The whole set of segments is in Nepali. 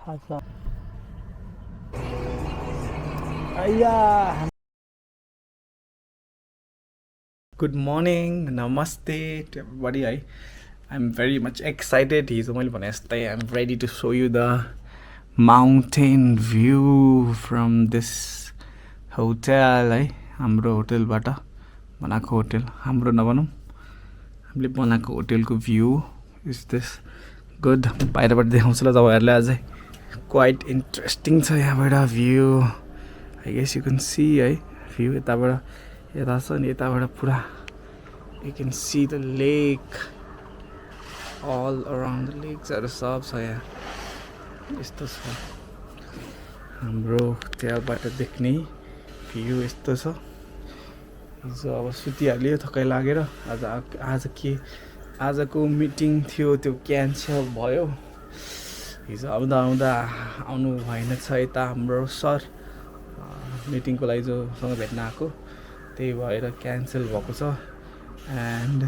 Awesome. Yeah. Good morning, namaste to everybody. I'm very much excited. I'm ready to show you the mountain view from this hotel. हाम्रो होटलबाट बनाएको होटल हाम्रो नभनौँ हामीले बनाएको होटलको भ्यू इज दिस गुड बाहिरबाट देखाउँछु ल तपाईँहरूले अझै क्वाइट इन्ट्रेस्टिङ छ यहाँबाट view I guess you can see है भ्यू यताबाट यता छ नि यताबाट पुरा you can see the lake all around the लेक्सहरू सब छ यहाँ यस्तो छ हाम्रो त्यहाँबाट देख्ने भ्यू यस्तो छ हिजो अब सुतिहाल्यो थकाइ लागेर आजको मिटिङ थियो त्यो क्यान्सल भयो हिजो आउँदा आउनु भएन छ यता हाम्रो सर मिटिङको लागि जोसँग भेट्न आएको त्यही भएर क्यान्सल भएको छ एन्ड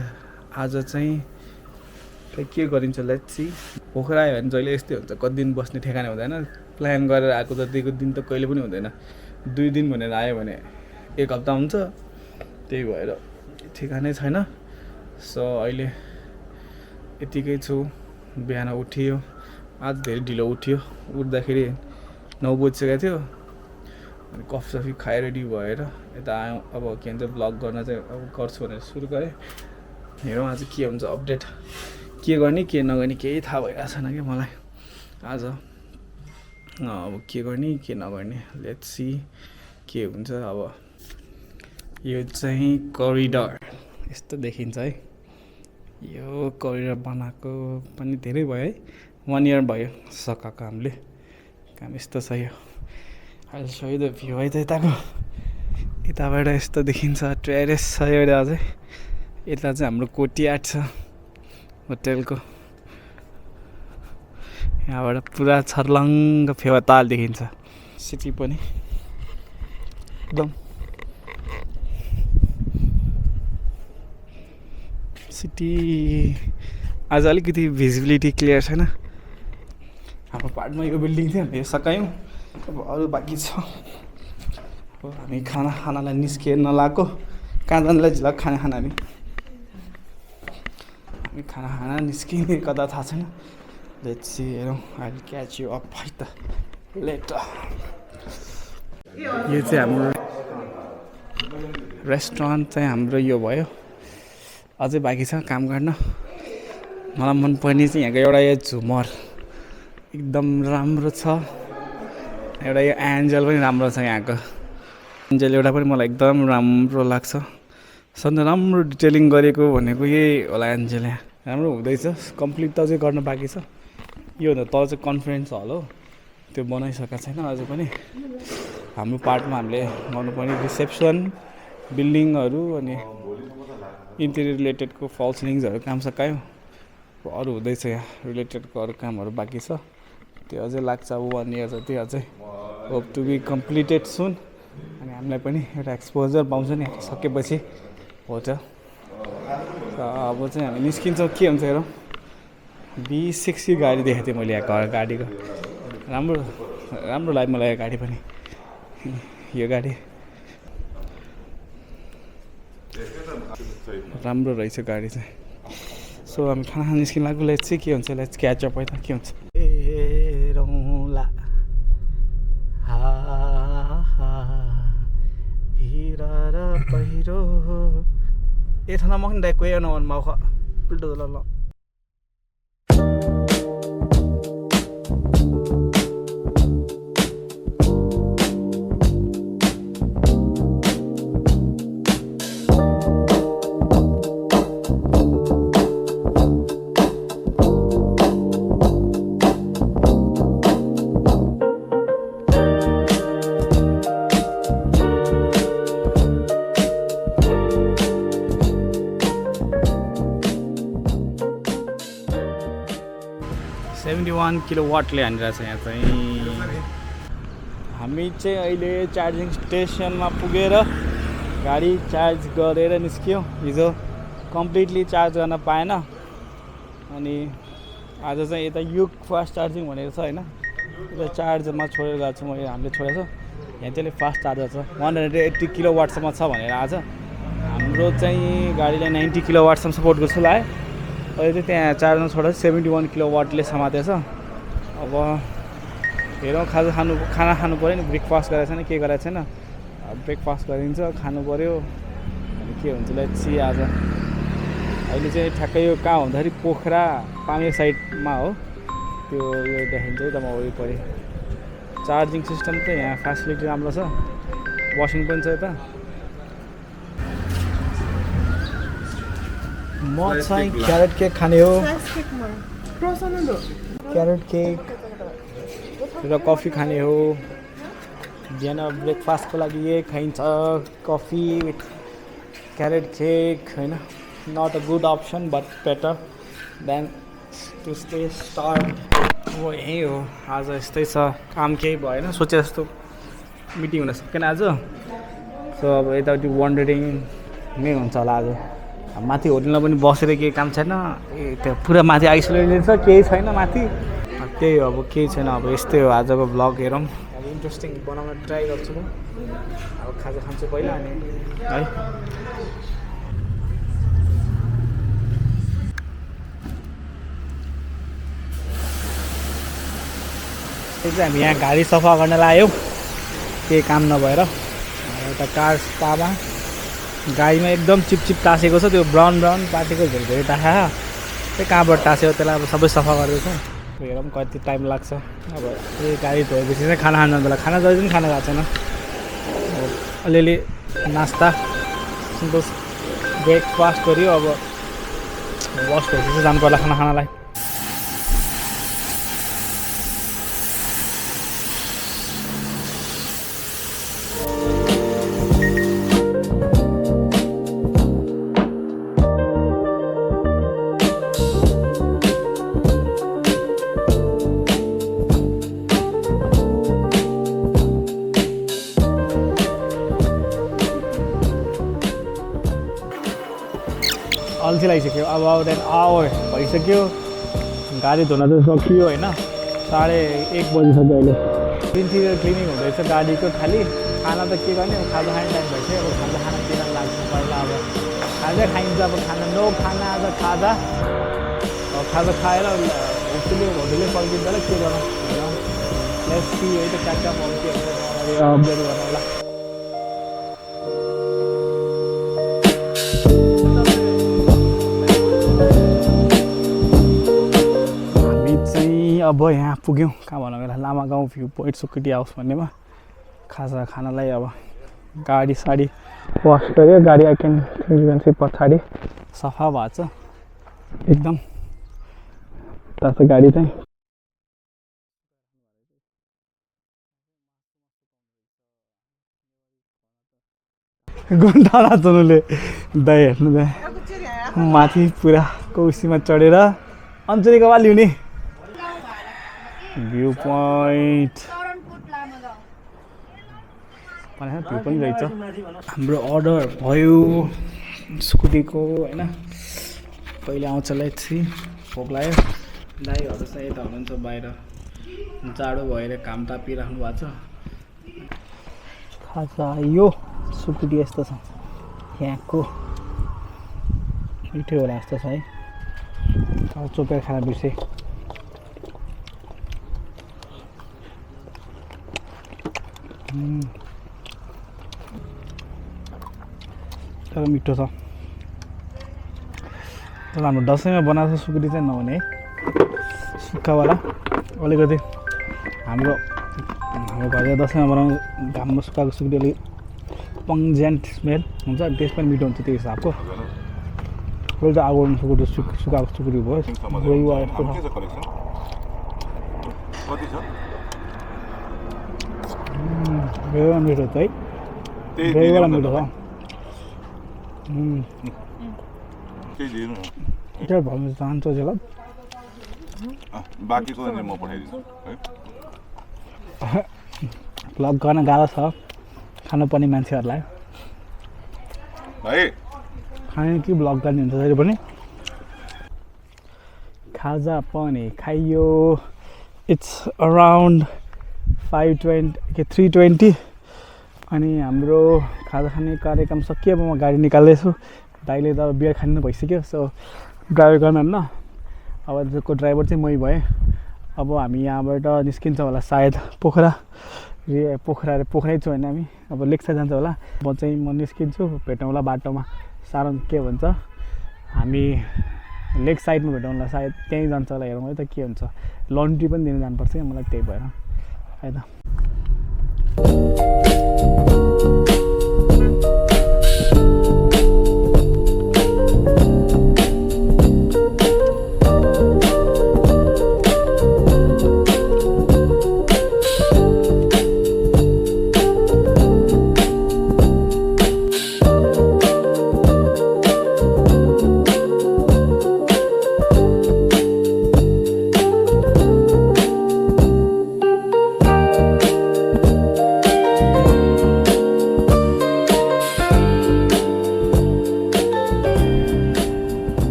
आज चाहिँ के गरिन्छ लेट्स सी पोखरा आयो भने जहिले यस्तै हुन्छ कति दिन बस्ने ठेगाना हुँदैन प्लान गरेर आएको त दिएको दिन त कहिले पनि हुँदैन 2 दिन भनेर आयो भने 1 हप्ता हुन्छ त्यही भएर ठेगानै छैन सो अहिले यतिकै छु बिहान उठियो आज धेरै ढिलो उठ्यो उठ्दाखेरि 9 बजिसकेको थियो अनि कफी सफी खाएर रेडी भएर यता आयो अब के भन्छ ब्लग गर्न चाहिँ अब गर्छु भनेर सुरु गरेँ हेरौँ आज के हुन्छ अपडेट के गर्ने के नगर्ने केही थाहा भइरहेको छैन कि मलाई आज अब के गर्ने के नगर्ने लेट्स सी के हुन्छ अब यो चाहिँ करिडर यस्तो देखिन्छ है यो करिडर बनाएको पनि धेरै भयो है 1 इयर भयो सकाएको हामीले काम यस्तो छ यो अहिले सही त भ्यू है त यताबाट यस्तो देखिन्छ टेरेस छ एउटा अझै यता चाहिँ हाम्रो कोटियाट छ होटेलको यहाँबाट पुरा छर्लङ्ग फेवाताल देखिन्छ सिटी पनि एकदम सिटी आज अलिकति भिजिबिलिटी क्लियर छैन हाम्रो पार्टमा यो बिल्डिङ थियो हामीले सकायौँ अब अरू बाँकी छ अब हामी खानालाई निस्किएर नलाएको कहाँ जानलाई झिल्ला खाना हामी खाना निस्किने कता थाहा छैन लेट्स सी हेरौँ I will catch you up है त लेटर यो चाहिँ हाम्रो रेस्टुरेन्ट चाहिँ हाम्रो यो भयो अझै बाँकी छ काम गर्न मलाई मनपर्ने चाहिँ यहाँको एउटा यो झुमर एकदम राम्रो छ एउटा यो एन्जल पनि राम्रो छ यहाँको एन्जल एउटा पनि मलाई एकदम राम्रो लाग्छ सधैँ राम्रो डिटेलिङ गरेको भनेको यही होला एन्जल यहाँ राम्रो हुँदैछ कम्प्लिट त अझै गर्न बाँकी छ यो भन्दा तल चाहिँ कन्फरेन्स हल हो त्यो बनाइसकेको छैन अझै पनि हाम्रो पार्टमा हामीले गर्नुपर्ने रिसेप्सन बिल्डिङहरू अनि इन्टेरियर रिलेटेडको फल सिलिङ्सहरू काम सकायो अरू हुँदैछ यहाँ रिलेटेडको अरू कामहरू बाँकी छ त्यो अझै लाग्छ अब 1 इयर जति अझै होप टु बी कम्प्लिटेड सुन अनि हामीलाई पनि एउटा एक्सपोजर पाउँछ नि सकेपछि होटल अब चाहिँ हामी निस्किन्छौँ के हुन्छ हेरौँ B60 गाडी देखेको थिएँ मैले यहाँ गाडीको राम्रो लाग्यो मलाई यो गाडी पनि यो गाडी राम्रो रहेछ गाडी चाहिँ सो हामी खाना निस्किन लाग्यो लेट्स चाहिँ के हुन्छ लेट्स क्याच अप है त के हुन्छ हेरौँला भिरा र पहिरो ए थाना मखन दाइ कोही न माउ ख उल्टो ल किलोवाटले हानिरहेको छ यहाँ चाहिँ हामी चाहिँ अहिले चार्जिङ स्टेसनमा पुगेर गाडी चार्ज गरेर निस्क्यौँ हिजो कम्प्लिटली चार्ज गर्न पाएन अनि आज चाहिँ यता युग फास्ट चार्जिङ भनेको छ हैन चार्जरमा छोडेर गएको छु मैले हामीले छोडेको छ यहाँ त्यसले फास्ट चार्जर छ 180 किलोवाटसम्म छ भनेर आज हाम्रो चाहिँ गाडीलाई 90 किलोवाटसम्म सपोर्ट गर्छ लाग्यो अहिले चाहिँ त्यहाँ चार्जरमा छोडेर 71 किलोवाटले समातेको छ अब हेरौँ खाना खानु पऱ्यो नि ब्रेकफास्ट गरेको छैन के गरेको छैन ब्रेकफास्ट गरिदिन्छ खानु पऱ्यो अनि के हुन्छ लेट्स सी आज अहिले चाहिँ ठ्याक्कै यो कहाँ भन्दाखेरि पोखरा पामे साइडमा हो त्यो यो देखिन्छ है त म वरिपरि चार्जिङ सिस्टम त यहाँ फेसिलिटी राम्रो छ वासिङ पनि छ यता म चाहिँ क्यारेट केक खाने हो क्यारेट केक र कफी खाने हो बिहान ब्रेकफास्टको लागि यही खाइन्छ कफी विथ क्यारेट केक होइन not a good option but better than to stay start अब यहीँ हो आज यस्तै छ काम केही भएन सोचे जस्तो मिटिङ हुन सकेन आज सो अब यताउति वन्डरिङ नै हुन्छ होला आज माथि होटलमा पनि बसेर केही काम छैन त्यो पुरा माथि आइसोलेटेड छ केही छैन माथि त्यही हो अब केही छैन अब यस्तै हो आजको भ्लग हेरौँ अब इन्ट्रेस्टिङ बनाउन ट्राई गर्छु म अब खाजा खान्छु पहिला अनि है हामी यहाँ गाडी सफा गर्न लाग्यो केही काम नभएर यता कार स्पामा गाडीमा एकदम चिपचिप टाँसेको छ त्यो ब्राउन पार्टिकल धेरै टाँसा त्यही कहाँबाट टाँसेको त्यसलाई अब सबै सफा गर्दैछौँ हेरौँ कति टाइम लाग्छ अब यही गाडी धोएपछि चाहिँ खाना खानु बेला खाना जहिले पनि खाना गएको छैन अब अलिअलि नास्ता सिम्पल ब्रेकफास्ट गऱ्यो अब वास भएपछि चाहिँ जानु पर्ला खानालाई अल्छी लागिसक्यो अब त्यहाँदेखि आवर भइसक्यो गाडी धुन चाहिँ सकियो होइन 1:30 बजिसक्यो अहिले इन्टिरियर क्लिनिङ हुँदैछ गाडीको खालि खाना त के गर्ने अब खाजा खाने टाइम भइसक्यो अब खाजा खाना किन लाग्छ पहिला अब खाजा खाइन्छ अब खाना आज खाजा अब खाजा खाएर होटलले फर्किन्छ होला के गरौँ होइन लेट्स सी है त काका फर्कियो अपडेट गर्नु होला अब यहाँ पुग्यौँ कहाँ भनौँ बेला लामा गाउँ भ्यू पोइन्ट सुकुटी हाउस भन्नेमा खाजा खानालाई अब गाडी साडी वास गऱ्यो गाडी आइकन पछाडि सफा भएको छ एकदम तातो गाडी चाहिँ घन्टा नाच्नुले दाइ हेर्नु दाइ माथि पुरा कौसीमा चढेर अञ्चलीको वाली हुने भ्यू पोइन्ट भ्यू पनि रहेछ हाम्रो अर्डर भयो स्कुटीको होइन कहिले आउँछ लाइक भोक लाग्यो दाइहरू चाहिँ यता हुनुहुन्छ बाहिर जाडो भएर घाम तापिराख्नु भएको छ खाजा यो स्कुटी यस्तो छ यहाँको मिठो होला जस्तो छ है चोपेर खाना बिर्सेँ तर मिठो छ तर हाम्रो दसैँमा बनाएको सुकुटी चाहिँ नहुने है सुक्खावाला अलिकति हाम्रो घरले दसैँमा बनाउने घाममा सुकाएको सुकुटी अलिक पङ्जेन्ट स्मेल हुन्छ टेस्ट पनि मिठो हुन्छ त्यो हिसाबको कहिले त आगोमा सुकाएको सुकुटी भयो ग्रेवीवाला मिठो छ है ग्रेवीवाला मिठो छ त्यो भन्नु चाहन्छ होला बाँकीको म पठाइदिन्छु है भ्लग गर्न गाह्रो छ खानुपर्ने मान्छेहरूलाई भाइ खाने कि भ्लग गर्ने हुन्छ जहिले पनि खाजा पनि खाइयो इट्स अराउन्ड 3:20 अनि हाम्रो खाजा खाने कार्यक्रम सकियो। अब म गाडी निकाल्दैछु। दाइले त अब बियर खानु भइसक्यो, सो ड्राइभ गर्नुहुन्न। अब को ड्राइभर चाहिँ मै भएँ। अब हामी यहाँबाट निस्किन्छ होला सायद पोखरा पोखरै छु होइन, हामी अब लेक साइड जान्छ होला। म निस्किन्छु, भेटौँला बाटोमा। सारङ के भन्छ, हामी लेक साइडमा भेटौँला सायद, त्यहीँ जान्छ होला। हेरौँ है त के हुन्छ। लन्ड्री पनि दिनु जानुपर्छ क्या मलाई, त्यही भएर है त।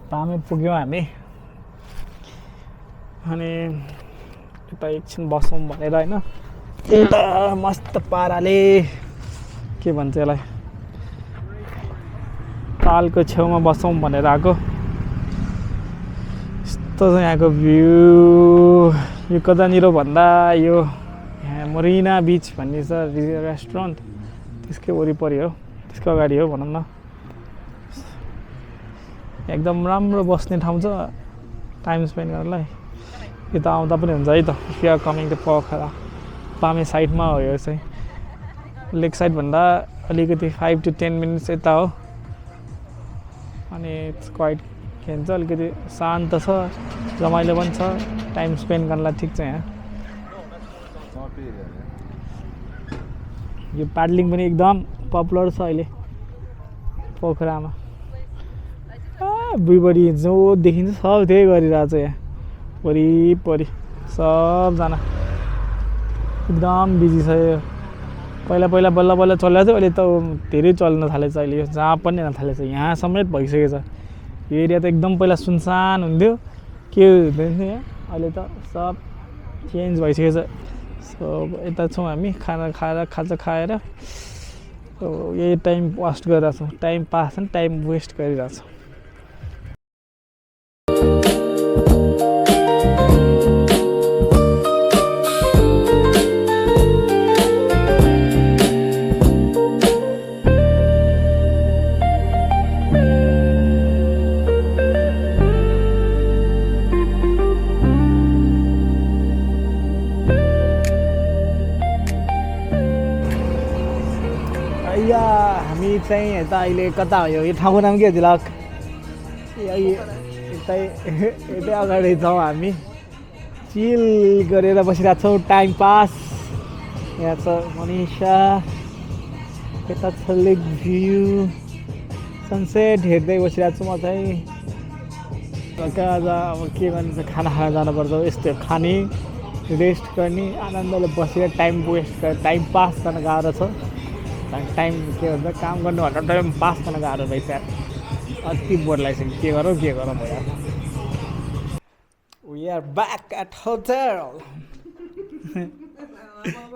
पामे पुग्यौँ हामी। अनि यता एकछिन बसौँ भनेर होइन, यता मस्त पाराले के भन्छ यसलाई, तालको छेउमा बसौँ भनेर आएको। यस्तो छ यहाँको भ्यू। यो कतानिर भन्दा यो यहाँ मरिना बिच भन्ने छ रेस्टुरेन्ट, त्यसकै वरिपरि हो, त्यसको अगाडि हो भनौँ न। एकदम राम्रो बस्ने ठाउँ छ टाइम स्पेन्ड गर्नलाई। यता आउँदा पनि हुन्छ है त। If you are coming to Pokhara, Pame साइडमा हो यो चाहिँ। लेक साइडभन्दा अलिकति 5 to 10 मिनट्स यता हो। अनि इट्स क्वाइट के भन्छ, अलिकति शान्त छ, रमाइलो पनि छ, टाइम स्पेन्ड गर्नलाई ठिक छ यहाँ। यो प्याडलिङ पनि एकदम पपुलर छ अहिले पोखरामा। एभ्रिबडी जो देखिन्छ सब त्यही गरिरहेछ यहाँ वरिपरि, सबजना एकदम बिजी छ यो। पहिला बल्ल बल्ल चलेको थियो, अहिले त धेरै चल्न थालेछ। अहिले यो जहाँ पनि हेर्न थालेछ, यहाँ समेत भइसकेछ। यो एरिया त एकदम पहिला सुनसान हुन्थ्यो, के हुँदैन थियो यहाँ, अहिले त सब चेन्ज भइसकेछ। सो यता छौँ हामी, खाजा खाएर यही टाइम वेस्ट गरिरहेछौँ। टाइम पास होइन, टाइम वेस्ट गरिरहेछौँ। हामी चाहिँ यता अहिले कता हो, यो ठाउँको नाम के हो तिलक? यतै अगाडि छौँ हामी, चिल गरेर बसिरहेको छौँ, टाइम पास। यहाँ छ मनिषा, यता छ लेक भ्यू, सनसेट हेर्दै बसिरहेको छु म चाहिँ। आज अब के भन्छ, खाना खान जानुपर्छ। यस्तो खाने, रेस्ट गर्ने, आनन्दले बसेर टाइम वेस्ट गरेर टाइम पास गर्न गाह्रो छ। टाइम के भन्छ, काम गर्नु भन्दा टाइम पास गर्न गाह्रो रहेछ यार। अति बोर लागिसक्यो, के गरौँ भयो। We are back at hotel.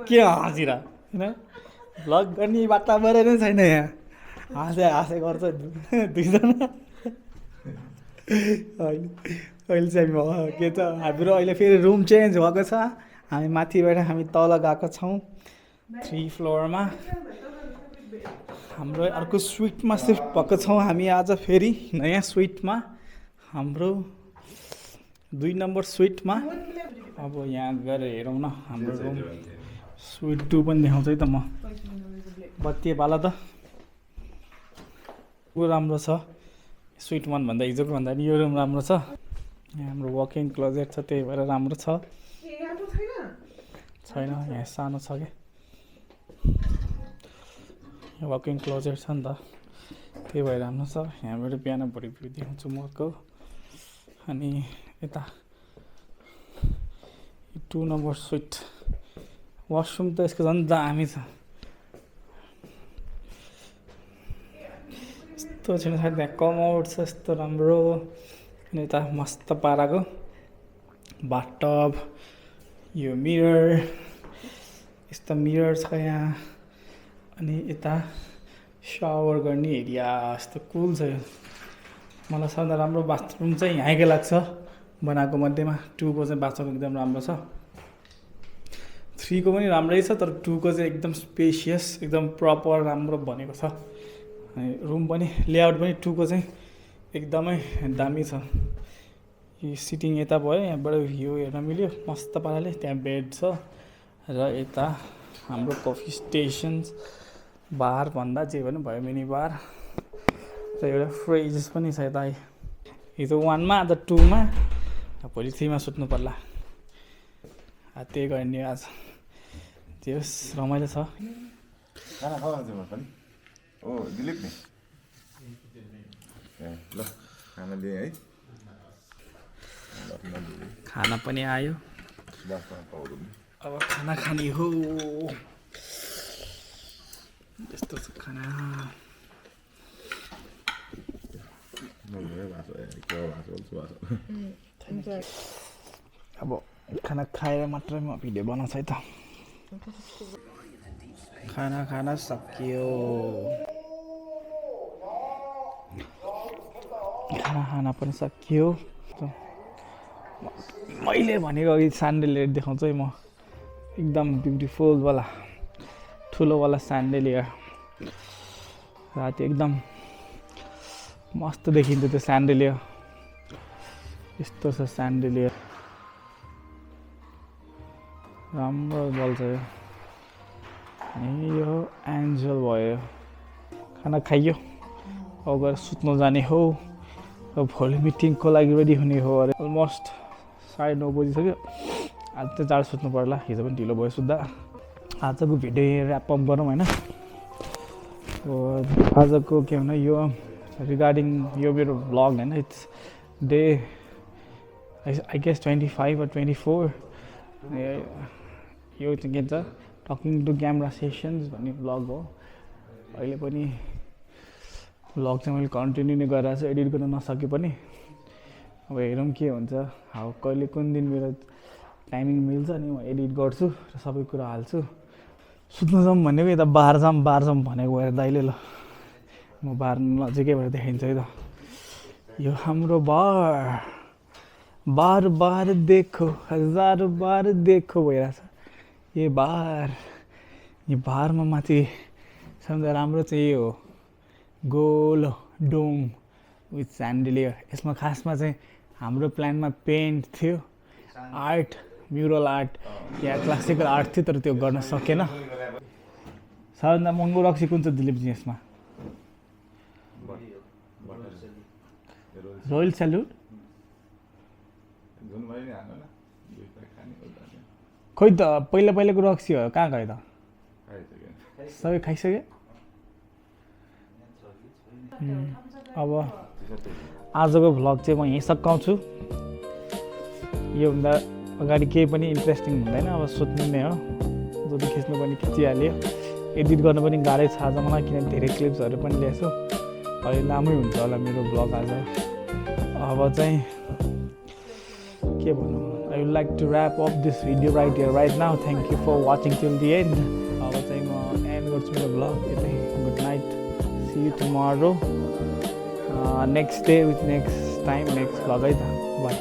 के हाँसिरा होइन, भ्लग गर्ने वातावरणै छैन यहाँ। हाँसे गर्छ दुईजना। अहिले चाहिँ के छ, हाम्रो अहिले फेरि रुम चेन्ज भएको छ। हामी माथिबाट हामी तल गएको छौँ 3 फ्लोरमा। हाम्रो अर्को स्विटमा सिफ्ट भएको छौँ हामी आज, फेरि नयाँ स्विटमा, हाम्रो 2 नम्बर स्विटमा। अब यहाँ गएर हेरौँ न हाम्रो रुम। स्विट 2 पनि देखाउँछ है त म। बत्ती बाला त राम्रो छ, स्विट 1 भन्दा हिजोको भन्दा नि यो रुम राम्रो छ। यहाँ हाम्रो वक इन क्लोजेट छ, त्यही भएर राम्रो छ। छैन यहाँ सानो छ क्या, वक इन क्लोजेट छ नि त, त्यही भएर राम्रो छ। यहाँबाट बिहान भरि भ्यू देखाउँछु म अर्को। अनि यता 2 नम्बर स्विट, वासरुम त यसको झन् दामी छ। यस्तो छैन सायद, त्यहाँ कमआउट छ यस्तो राम्रो, अनि यता मस्त पाराको बाथटब, यो मिरर, यस्तो मिरर छ यहाँ। अनि यता सावर गर्ने एरिया, यस्तो कुल छ यो। मलाई सबभन्दा राम्रो बाथरुम चाहिँ यहीँकै लाग्छ बनाएको मध्येमा। 2 को चाहिँ बाथरुम एकदम राम्रो छ, 3 को पनि राम्रै छ, तर 2 को चाहिँ एकदम स्पेसियस, एकदम प्रपर राम्रो बनेको छ। अनि रुम पनि लेआउट पनि 2 को चाहिँ एकदमै दामी छ। यो सिटिङ यता भयो, यहाँबाट भ्यू हेर्न मिल्यो मस्त पाराले। त्यहाँ बेड छ र यता हाम्रो कफी स्टेसन्स, बार भन्दा जे पनि भयो, मिनी बार र एउटा फ्रिज पनि छ यता। हिजो 1 मा आज 2 मा, भोलि 3 मा सुत्नु पर्ला। त्यही गर्ने आज। त्यो रमाइलो छ। खाना खाऊ आज पनि। ओ दिलीप नि ए ल खाना दिए है। खाना पनि आयो, अब खाना खाने हो। यस्तो छ खाना। अब खाना खाएर मात्रै म भिडियो बनाउँछु है त। खाना खाना सकियो, खाना खाना पनि सकियो। मैले भनेको अघि स्यान्डलियर देखाउँछु है म, एकदम ब्युटिफुलवाला ठुलोवाला स्यान्डलियर। राति एकदम मस्त देखिन्छ त्यो स्यान्डलियर। यस्तो छ स्यान्डलियर, राम्रो बल्छ यो। अनि यो एन्जल भयो। खाना खाइयो, अब गएर सुत्नु जाने हो। अब भोलि मिटिङको लागि रेडी हुने हो अरे। अलमोस्ट 9:30 बजिसक्यो। आज चाहिँ चाँडो सुत्नु पर्ला, हिजो पनि ढिलो भयो सुत्दा। आजको भिडियो ऱ्यापअप गरौँ होइन। आजको के भन्नु, यो रिगार्डिङ यो मेरो भ्लग होइन, it's day I guess 25 or 24। यो चाहिँ के भन्छ, टकिङ टु क्यामरा सेसन्स भन्ने भ्लग हो। अहिले पनि भ्लग चाहिँ मैले कन्टिन्यू नै गरिरहेको छु, एडिट गर्न नसके पनि। अब हेरौँ के हुन्छ। कहिले कुन दिन मेरो टाइमिङ मिल्छ अनि म एडिट गर्छु र सबै कुरा हाल्छु। सुत्नु जाउँ भनेको, यता बाह्र जाउँ भनेको भएर दाइले ल म बाह्र नजिकै भएर देखाइन्छ है त। यो हाम्रो बार, बार बार देखो हजार बार देखो भइरहेछ यो बार। यो बारमा माथि सबभन्दा राम्रो चाहिँ यो हो, गोलो डोम विथ स्यान्डलियर। यसमा खासमा चाहिँ हाम्रो प्लानमा पेन्ट थियो, आर्ट, म्युरल आर्ट या क्लासिकल आर्ट थियो, तर त्यो गर्न सकेन। सबभन्दा महँगो रक्सी कुन चाहिँ दिलीपजी यसमा? रोयल स्याल्युट। खोइ त पहिलाको रक्सी हो, कहाँ गयो त? सबै खाइसक्यो। अब आजको भ्लग चाहिँ म यहीँ सकाउँछु। योभन्दा अगाडि केही पनि इन्ट्रेस्टिङ हुँदैन, अब सुत्नु नै हो। जति खिच्नु पनि खिचिहाल्यो। एडिट गर्नु पनि गाह्रै छ आज मलाई, किनभने धेरै क्लिप्सहरू पनि ल्याएछु। अहिले लामै हुन्छ होला मेरो भ्लग आज। अब चाहिँ के भनौँ, I would like to wrap up this video right here, right now. Thank you for watching till the end. अब चाहिँ म एन्ड गर्छु मेरो भ्लग यतै। Good night, see you tomorrow, next day with next time, next vlog है त। बाई।